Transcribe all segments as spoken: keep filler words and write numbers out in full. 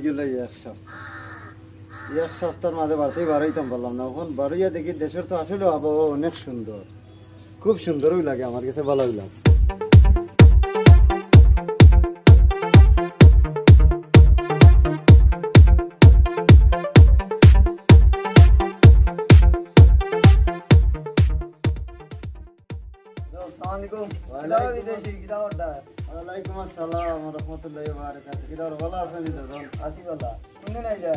গেল এক সপ্তাহ। এক সপ্তাহর মাঝে বাড়িতে বারইতাম পারলাম না। অখন বারইয়া দেখি দেশর তো আসলে আবহাওয়া অনেক সুন্দর, খুব সুন্দরও লাগে, আমার কাছে ভালো লাগে। আসসালামু আলাইকুম। ওয়ালাইকুম বিদেশি, কিতা খবর? ওয়ালাইকুম আসসালাম ওয়া রাহমাতুল্লাহি ওয়া বারাকাতুহু। কিতা খবর, ভালা আছইন দাদা? আছি ভালা। কুনদিন আইলা?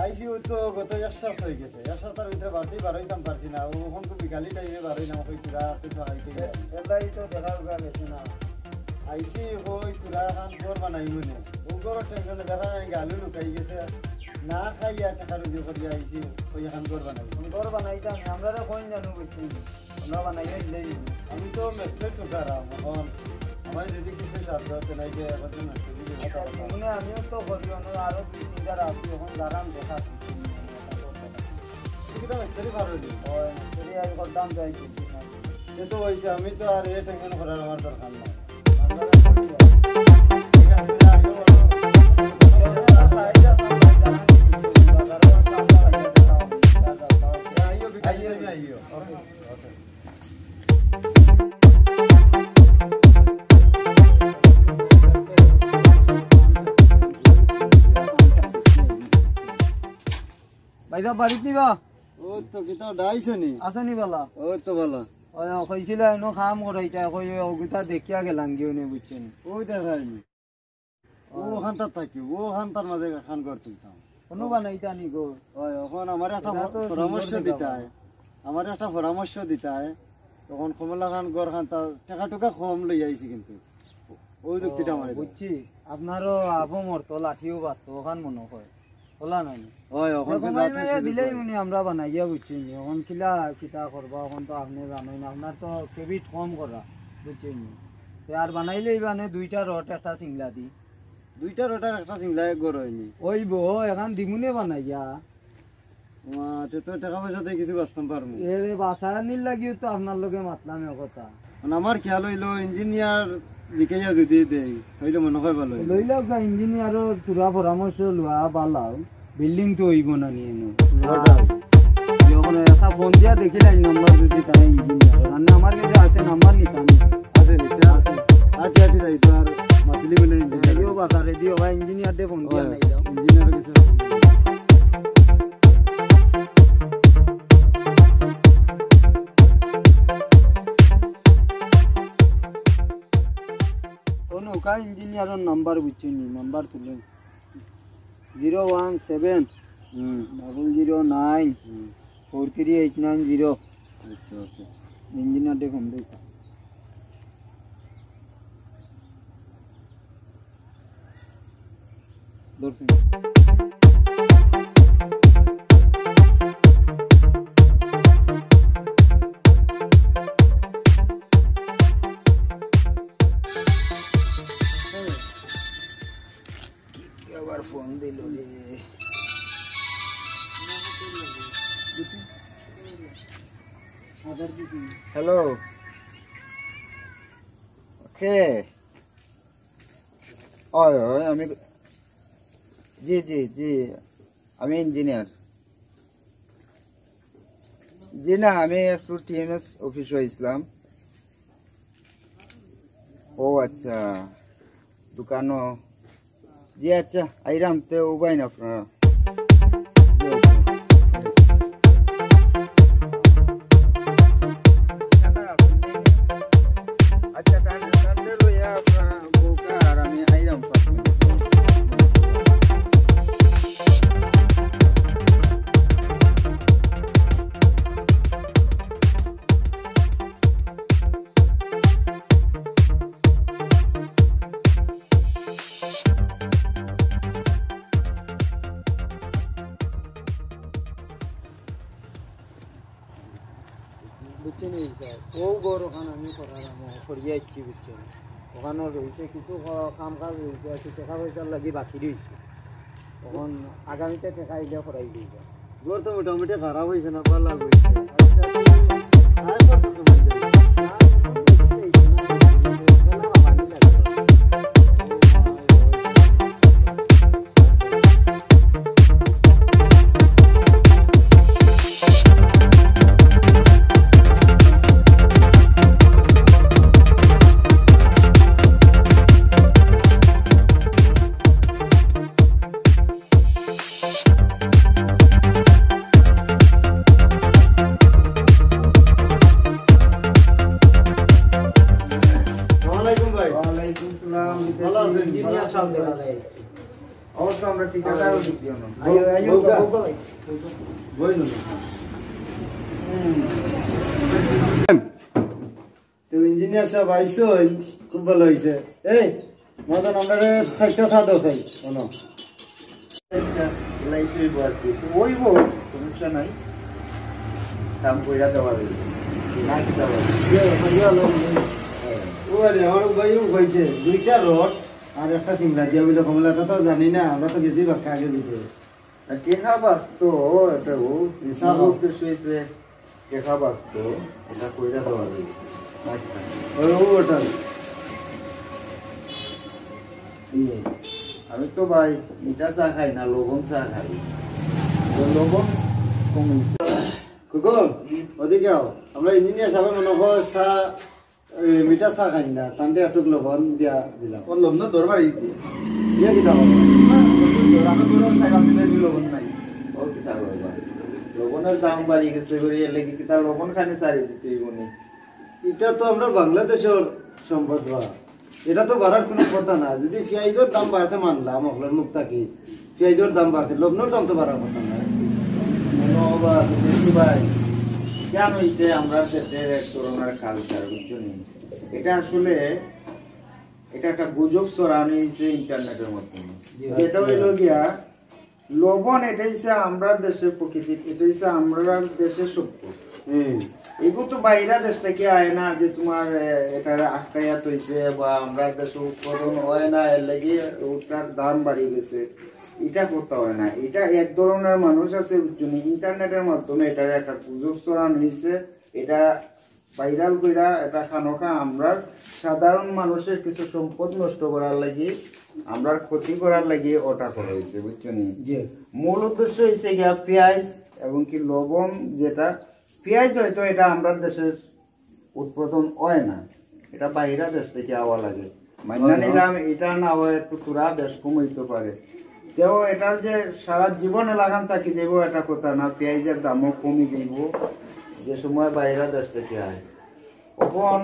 আইছি, অউ তো গত এক সপ্তাহ অই গেছে। এক সপ্তাহর ভিতরে বাড়িতে বারইতাম পারছি না। অউ অখন তো বিকালি টাইমে বারইলাম, কই তোরা তুই তো আইতে গেলি। এলাই তো দেখা উঠা গেছে না। আইছি, কই তোরা অখন ঘর বানাইমু নে। অউ ঘরর টেনশনে দেখা নাই, আলু লুকাই গেছে। না খাইয়া টেকা রুজি করিয়া আইছি, কই অখন ঘর বানাইমু। ঘর বানাইতাম, আমরারে কইন জানো বুঝছি। আমরা বানাইয়া দিলেই। আমি তো মেসেজ তো খারাপ, অখন আমার যদি কিছু সাহায্য অইতে নাই যে একজন মেসেজ দিলে আচ্ছা, কথা বলতাম। মানে আমিও তো করি, অন্য আরো দুই তিনটা রাখি, অখন দাঁড়ান দেখা। তুই কিতা মিস্ত্রি পারো নি? ওই মিস্ত্রি আমি করতাম যাই কিন্তু না। সে তো অইছে, আমি তো আর এ টেনশন করার আমার দরকার নাই। ঠিক আছে, যা, আইও, বলো। আইও, বিকালে আইও। ওকে, ওকে। ভাইসাব, বাড়িত নি বা? অউ তো, কিতা ডাইছে নি? আছে নি বালা? অউ তো বালা। ওই, কইছিলা এনো কাম করাইতা, কই অগুতা দেখিয়া গেলাম গিয়ে নে, বুঝছেন? অউ দেখাইনি। অউ অখানতাত থাকি, অউ অখানতার মাঝে অখন ঘর তুলতাম। কুনু বানাইতা নি গো? ওই, অখন আমারে একটা এটা তো সুন্দর পরামর্শ জাগা। দিতায়, আমারে একটা পরামর্শ দিতায়। তখন কমলা খান ঘর খান তার টেকা টুকা কম লই আইছি কিন্তু। অউ যুক্তিটা ও, আমারে দাও। বুঝছি। আপনারও আপও মরতো, লাঠিও বাঁচতো, অখান মনে হয়। ওলা নাই নি? ওই, অখন দেখো, কিন্তু মাই আছে মাইয়া সুযোগ দিলেই হয়। উনি আমরা বানাইয়া বুঝছি নি। অখন কিলা কিতা করবা, অখন তো আপনে জানইন, আপনার তো ক্রেডিট কম করা, বুঝছি নি। তে আর বানাইলেই বানে দুইটা রড, একটা সিংলা দি। দুইটা রড আর একটা সিংলা এক ঘর অয়নি। ওই বো, অখান দিমুনে বানাইয়া। ওয়া, তে তো টেকা পয়সা দিয়া কিছু বাঁচতাম পারমু। এরে বাঁচানির লাগিও তো আপনার লগে মাতলাম এ কথা। মানে আমার খেয়াল অইলো ইঞ্জিনিয়ার জিকাইয়া যদি দেই, অইলে মনে হয় ভালা অইবো। লইলাও গা, ইঞ্জিনিয়ারর থুড়া পরামর্শ লওয়া বালাও, বিল্ডিং তো অইবো না নি এনো। ওটাই। যখন একটা ফোন দিয়া দেখিলাই নাম্বার যদি তারা ইঞ্জিনিয়ার, মানে আমার কাছে আছে নাম্বার নিতাম। আছে নি? আছে। আটি আটি যাই তো আর মাতিলি বলে ইঞ্জিনিয়ার। রেডিও বাতা, রেডিও বা ইঞ্জিনিয়ার দে ফোন দিয়া ওই, নাই দাও। ইঞ্জিনিয়ার কাছে। ও নৌকা ইঞ্জিনিয়ারর নাম্বার বুঝছি নি, নাম্বার তুলে। জিরো ওয়ান সেভেন হুম। ডাবল জিরো নাইন হুম। Four three eight nine zero. আচ্ছা, ওকে। ইঞ্জিনিয়ার দে ফোন দে। ধরছি। কে আবার ফোন দিল রে? হ্যালো। কে? অয়, অয়, আমি, জি, জি, জি, আমি ইঞ্জিনিয়ার। জি না, আমি একটু টিএমএস অফিসো আইছলাম। ও আচ্ছা, দোকানো। জি আচ্ছা, আইরাম তে উবাইন আপনারা। জি, আচ্ছা। আচ্ছা, তাহলে, তাহলে লইয়া আপনারা বউকা আর আমি আইরাম পাঁচ মিনিট। বুঝছেন নি স্যার, ও ঘর ওখান আমি করার, আমি করিয়া আইছি, বুঝছেন? ওখানো রইছে কিছু ক-, কাম কাজ রইছে, আর কি টেকা পয়সার লাগি বাকি রইছে। এখন আগামীতে টেকা আইলে করাই দিবা। ঘর তো মোটামুটি খারাপ অইছে না, ভালা অইছে। আচ্ছা, তুমি আয় করছো তো মনে হয়। ইঞ্জিনিয়ার সাহেব দেখা যায়। অবশ্য আমরা ঠিকাদার দিক দিয়ে না। আইও, আইও, বউকা। বউকা ভাই। বই না। তো ইঞ্জিনিয়ার সাহেব আইসইন, খুব ভালা অইছে। এই, মদন, আমরারে চাইরটা চা দেও চাই, বলো। আচ্ছা, এলাইছি অইবো আর কি। তো অইবো, সমস্যা নাই। দাম কইরা দেওয়া যাইবো। না কি দেওয়া যাইবো? ও আরে, আমার ভাইও কইছে, দুইটা রড আর একটা সিংলা দিয়া বলে কমলা, তা তো জানি না, আমরা তো গেছি বাক্কা আগে দিতে। না, টেকা বাঁচতো, এটা ও, হিসাব আমার উদ্দেশ্য হইছে টেকা বাঁচতো, এটা কইরা দেওয়া যাইবো। আচ্ছা। ওই ও ওটা। ইয়ে, আমি তো ভাই মিঠা চা খাই না, লবণ চা খাই। তো লবণ কমিছে। কুকুর, ওদিকে আও। আমরা ইঞ্জিনিয়ার সাহেব মনে হয় চা, এই, মিঠা চা খাই না, তানতে একটু লবণ দিয়া দিলাম। ও লবণ দরবার এই দিয়ে। ইয়ে কিতা হবে? দর, আমি বললাম, টাকা দিলে কি লবণ নাই? ও কিতা করবা? লবণের দাম বাড়ি গেছে করি, এর লাগি কিতা লবণ খানি ছাড়ি দিতে হইব নি? এটা তো আমরা বাংলাদেশের সম্পদ বা। এটা তো বাড়ার কোনো কথা না। যদি পিয়াইজর দাম বাড়তে মানলাম, আপনার মুখ থাকি, পিয়াইজর দাম বাড়তে, লবণর দাম তো বাড়ার কথা না। মনো বা বিদেশি ভাই, কেন হইছে আমরা দেশের এক ধরনের কালচার, বুঝছো নি? এটা আসলে, এটা একটা গুজব ছড়ানো হইছে ইন্টারনেটের মাধ্যমে। জি, এটা আচ্ছা। হইল গিয়া, লবণ এটা হইছে আমরার দেশের প্রকৃতির, এটা হইছে আমরার দেশের সম্পদ। হুম। এগুলো তো বাইরা দেশ থেকে আয় না যে তোমার, এ, এটা আটকাইয়া তৈছে বা আমরার দেশে উৎপাদন হয় না, এর লাগি ওটার দাম বাড়ি গেছে, এটা করতে হয় না। এটা এক ধরনের মানুষ আছে, বুঝছো নি, ইন্টারনেটের মাধ্যমে এটা একটা গুজব ছড়ানো হইছে, এটা ভাইরাল কইরা এটা খানোখা আমরার সাধারণ মানুষের কিছু সম্পদ নষ্ট করার লাগি, আমরার ক্ষতি করার লাগি ওটা করা হইছে, বুঝছো নি? জি। মূল উদ্দেশ্য হইছে গিয়া পেঁয়াজ এবং কি লবণ, যেটা পেঁয়াজ হয়তো এটা আমরার দেশের উৎপাদন হয় না, এটা বাইরা দেশ থেকে আওয়া লাগে। মাইনা হয় না। নিলাম, এটা না হয় একটু থুড়া বেশ কম হইতে পারে। তেও এটা যে সারা জীবন এলাকান থাকি যাইব, এটা কথা না, পেঁয়াজের দামও কমে যাইব, যে সময় বাইরা দেশ থেকে আয়। এখন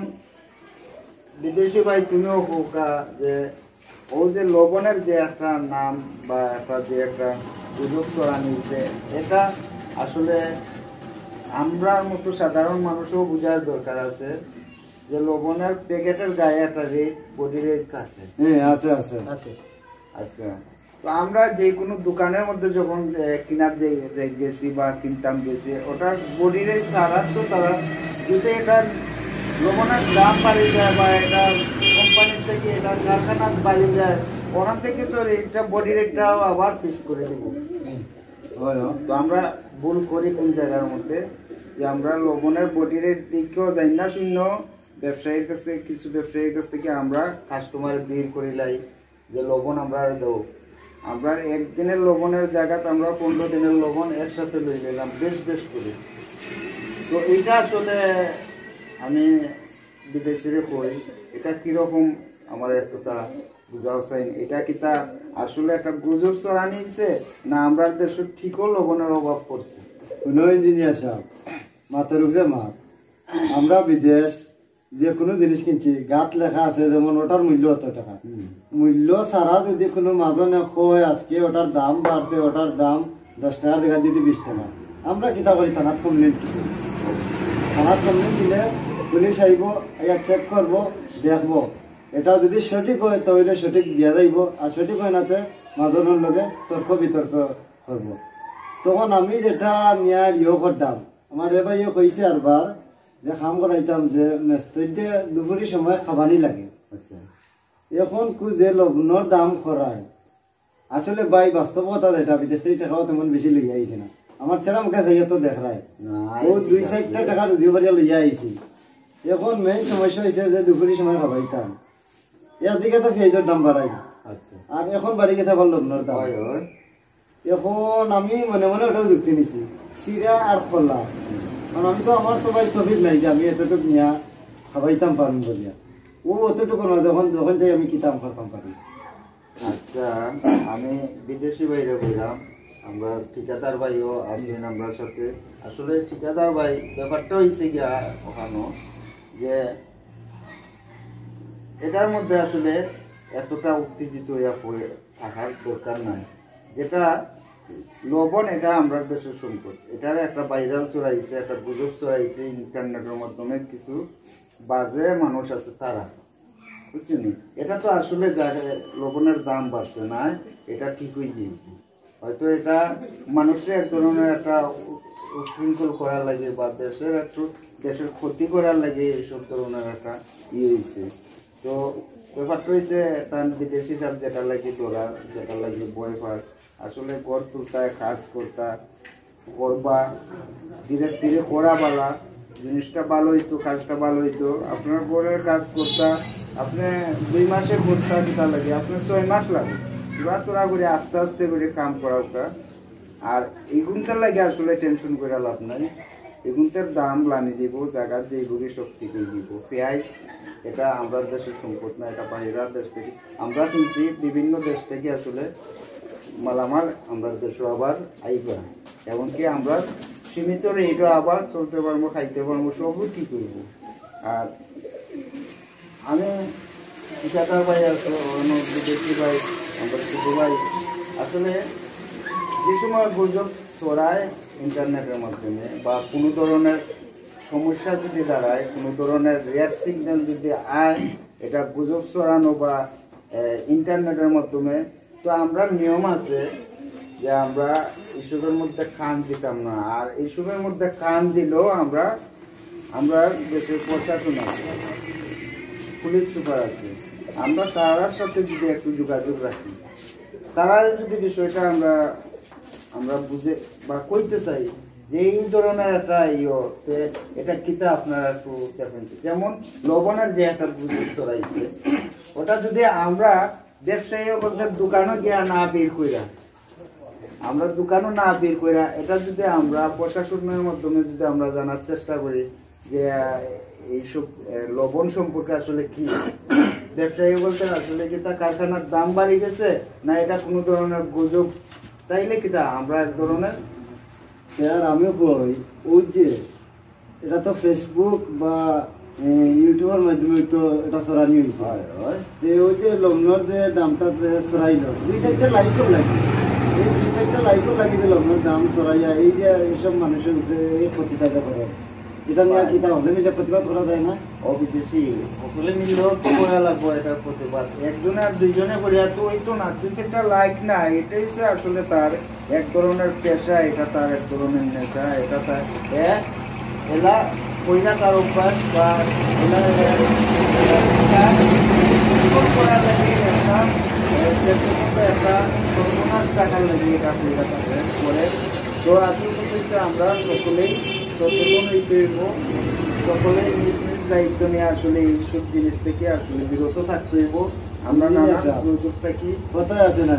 বিদেশি ভাই তুমিও কউক্কা যে ও যে লবণের যে একটা নাম বা একটা যে একটা গুজব ছড়ানি হইছে, এটা আসলে আমরার মতো সাধারণ মানুষও বুঝার দরকার আছে যে লবণের প্যাকেটের গায়ে একটা রেট, বডি রেট থাকে। হ্যাঁ, আছে, আছে। আছে। আচ্ছা, তো আমরা যে কোনো দোকানের মধ্যে যখন, এ, কিনার যে, যে গেছি বা কিনতাম গেছি, ওটার বডি রেট ছাড়া তো তারা যদি এটা লবণের দাম বাড়ি যায় বা এটা কোম্পানির থেকে এটা কারখানাত বাড়ি যায়, ওখান থেকে তো রেটটা, বডি রেটটা আবার ফিক্স করে দিব। হয়, হয়। তো আমরা ভুল করি কোন জায়গার মধ্যে, যে আমরা লবণের বডি রেট দেখেও যাই না শূন্য ব্যবসায়ীর কাছে, কিছু ব্যবসায়ীর কাছ থেকে আমরা কাস্টমার বের করে লাই যে লবণ আমরা আর দেবো। আমরা একদিনের লবণের জায়গাতে আমরা পনেরো দিনের লবণ একসাথে লই নিলাম, বেশ বেশ করে। তো এটা আসলে আমি বিদেশিরে কই, এটা কিরকম আমার একটা বুঝাও চাই, এটা কিতা আসলে একটা গুজব ছড়ানি হইছে, না আমরা দেশে ঠিকও লবণের অভাব পড়ছে? কোনো ইঞ্জিনিয়ার সাহেব, মাথার উপরে মাত। আমরা বিদেশ যে কোনো জিনিস কিনছি, গাত লেখা আছে যেমন ওটার মূল্য অত টাকা। মূল্য ছাড়া যদি কোনো মাজনে কয় আজকে ওটার দাম বাড়ছে, ওটার দাম দশ টাকার জায়গায় যদি বিশ টাকা, আমরা কিতা করি? থানাত কমপ্লেন করি। থানাত কমপ্লেন দিলে পুলিশ আইব, আইয়া চেক করব, দেখব। এটা যদি সঠিক হয় তাহলে সঠিক দিয়া যাইব, আর সঠিক হয় না তে মাজনের লগে তর্ক বিতর্ক করব। তখন আমি যেটা নিয়ার ইয়ে করতাম, আমার এ ভাইও কইছে আরবার যে কাম করাইতাম যে মেস্তইতে দুপুরি সময় খাবানি লাগে। আচ্ছা। এখন কু যে লবণর দাম খরায়, আসলে ভাই বাস্তবতা যেটা বিদেশ থেকে টাকাও তেমন বেশি লইয়া আইছে না। আমার ছেলে মুখে যাইয়া তো দেখরায়। না, ও ঠিক দুই আছে। চারটা টাকা রুজি বাড়িয়া লইয়া আইছি। এখন মেইন সমস্যা হইছে যে দুপুরি সময় খাবাইতাম। একদিকে তো পেঁয়াজর দাম বাড়াই। আচ্ছা। আর এখন বাড়ি গেছে আবার লবণর দাম। হয়, হয়। এখন আমি মনে মনে ওটাও যুক্তি নিছি। চিরা আর খলা। কারণ আমি তো, আমার তো ভাই তফিক নাই যে আমি এতটুকু নিয়া খাবাইতাম পারুম বলিয়া। ও অতটুকু না, যখন, যখন চাই আমি কিতাম করতাম পারি। আচ্ছা, আমি বিদেশি ভাইরে কইলাম, আমরা ঠিকাদার ভাইও আছেন আমরার সাথে। আসলে ঠিকাদার ভাই, ব্যাপারটা হইছে গিয়া ওখানো যে এটার মধ্যে আসলে এতটা উত্তেজিত হইয়া পড়ে থাকার দরকার নাই। যেটা লবণ, এটা আমরার দেশের সম্পদ। এটার একটা ভাইরাল ছড়াইছে, একটা গুজব ছড়াইছে ইন্টারনেটের মাধ্যমে, কিছু বাজে মানুষ আছে তারা, বুঝছনি? এটা তো আসলে যা, লবণের দাম বাড়ছে না, এটা ঠিক হয়ে যাবে। হয়তো এটা মানুষের এক ধরনের একটা উ-, উচ্ছৃঙ্খল করার লাগে বা দেশের একটু, দেশের ক্ষতি করার লাগে এইসব ধরনের একটা ইয়ে হয়েছে। তো ব্যাপারটা হয়েছে, তার বিদেশি সব যেটা লাগে ডরার, যেটা লাগে ভয় পায়, আসলে ঘর তুলতা, কাজ করতা, করবা, ধীরে ধীরে করা বালা, জিনিসটা ভালো হইতো, কাজটা ভালো হইতো। আপনার ঘরের কাজ করতা, আপনি দুই মাসে করতা, কিতা লাগে, আপনার ছয় মাস লাগে। তোরা তোরা করে আস্তে আস্তে করে কাম করা উতা। আর এগুনটার লাগে আসলে টেনশন করে লাভ নাই। এগুনটার দাম লামি দিব, জায়গা যে এগুলি সব ঠিক হয়ে দিব। পেঁয়াজ, এটা আমরার দেশের সম্পদ না, এটা বাইরের দেশ থেকে। আমরা শুনছি বিভিন্ন দেশ থেকে আসলে মালামাল আমরার দেশও আবার আইবা। এমনকি আমরা সীমিত রেটও আবার চলতে পারবো, খাইতে পারবো, সবই ঠিক হইব। আর আমি ঠিকাদার ভাই আছে, অন্য বিদেশি ভাই, আমরা ছোট ভাই, আসলে যে সময় গুজব ছড়ায় ইন্টারনেটের মাধ্যমে বা কোনো ধরনের সমস্যা যদি দাঁড়ায়, কোনো ধরনের রেড সিগন্যাল যদি আয়, এটা গুজব ছড়ানো বা ইন্টারনেটের মাধ্যমে, তো আমরা নিয়ম আছে যে আমরা এইসবের মধ্যে কান দিতাম না। আর এইসবের মধ্যে কান দিলেও আমরা, আমরা দেশের প্রশাসন আছে, পুলিশ সুপার আছে, আমরা তারার সাথে যদি একটু যোগাযোগ রাখি, তারা যদি বিষয়টা আমরা, আমরা বুঝে বা কইতে চাই যে এই ধরনের একটা ইয়ে, তো এটা কিতা আপনারা একটু দেখেন। যেমন লবণের যে একটা গুজব ছড়াইছে, ওটা যদি আমরা ব্যবসায়ী বলতে দোকানও গিয়া না বের কইরা, আমরা দোকানও না বের কইরা, এটা যদি আমরা প্রশাসনের মাধ্যমে যদি আমরা জানার চেষ্টা করি যে, আহ, এইসব, আহ, লবণ সম্পর্কে আসলে কি, ব্যবসায়ী বলতে আসলে কি তা কারখানার দাম বাড়ি গেছে, না এটা কোনো ধরনের গুজব, তাইলে কিতা আমরা এক ধরনের আর আমিও কই, ওই যে এটা তো Facebook বা, এ, YouTube-এর মাধ্যমে তো এটা ছড়ানি হইছে। হয়, হয়। তো ওই যে লবণর যে দামটা যে ছড়াইল, দুই চারটা লাইকও লাগে। এই দুই চারটা লাইকও লাগে যে লবণর দাম ছড়াইয়া এই যে এইসব মানুষের উপরে এই ক্ষতিটা করে। এটা নিয়ে আর হয়। কিতা হবে? এটা প্রতিবাদ করা যায় না? অবিদেশি সকলে মিললেও তো করা লাগবো এটার প্রতিবাদ। একজনে আর দুইজনে করিয়া তো হইতো না। দুই চারটা লাইক না, এটাই সে আসলে তার এক ধরনের পেশা, এটা তার এক ধরনের নেশা, এটা তার, এ, এলা কইরা তার অভ্যাস বা এলা, এলা, এলা, করার লাগি একটা, এ, সে পর্যন্ত একটা সর্বনাশ টাকার লাগি এটা কইরা তাকে করে। তো আসল কথা হচ্ছে আমরা সকলেই সচেতন হইতে হইব, সকলেই নিজ নিজ দায়িত্ব নিয়ে আসলে এইসব জিনিস থেকে আসলে বিরত থাকতে হইব। আমরা নানা গুজব থাকি। কথা আছে না?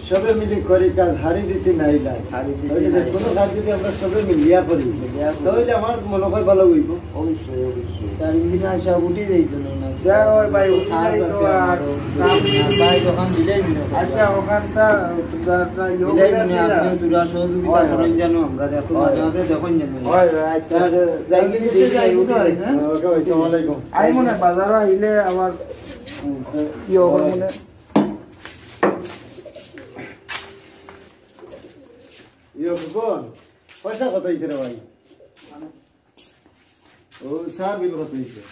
সবে মিলি করি কাজ, হারি দিতে নাই লাজ। হারি দিতে ওই যে নাই কোনো লাজ। কাজ যদি আমরা সবে মিলিয়া করি, মিলিয়া করি। তাহলে আমার মনে হয় ভালো হইব। অবশ্যই, অবশ্যই। তার ইঞ্জিন আসা উঠি যাইতো না, না। যা হয় ভাই, উঠি কাজ যাইতো আছে আর আমারও। কাম ভাই, দোকান দিলেই মনে হয়। আচ্ছা, ওখানটা যা, যা, ইয়ে দিলেই করে মনে হয়, আসে না। আপনি দুরা সহযোগিতা হয়, হয়। করেন যেন আমরা দেখো, হয়। মাঝে মাঝে দেখুন যেন। হয়, হয়, আচ্ছা। তার যাইতে দিতে যাই, উঠি যাই, হ্যাঁ? ওকে ভাই, আসসালামু আলাইকুম। আই মনে হয় বাজারও আইলে আবার ইয়ে হবে মনে হয়। ইয়ে, ফুকন, পয়সা কত হইছে রে ভাই? ও, চা বিল কত হইছে?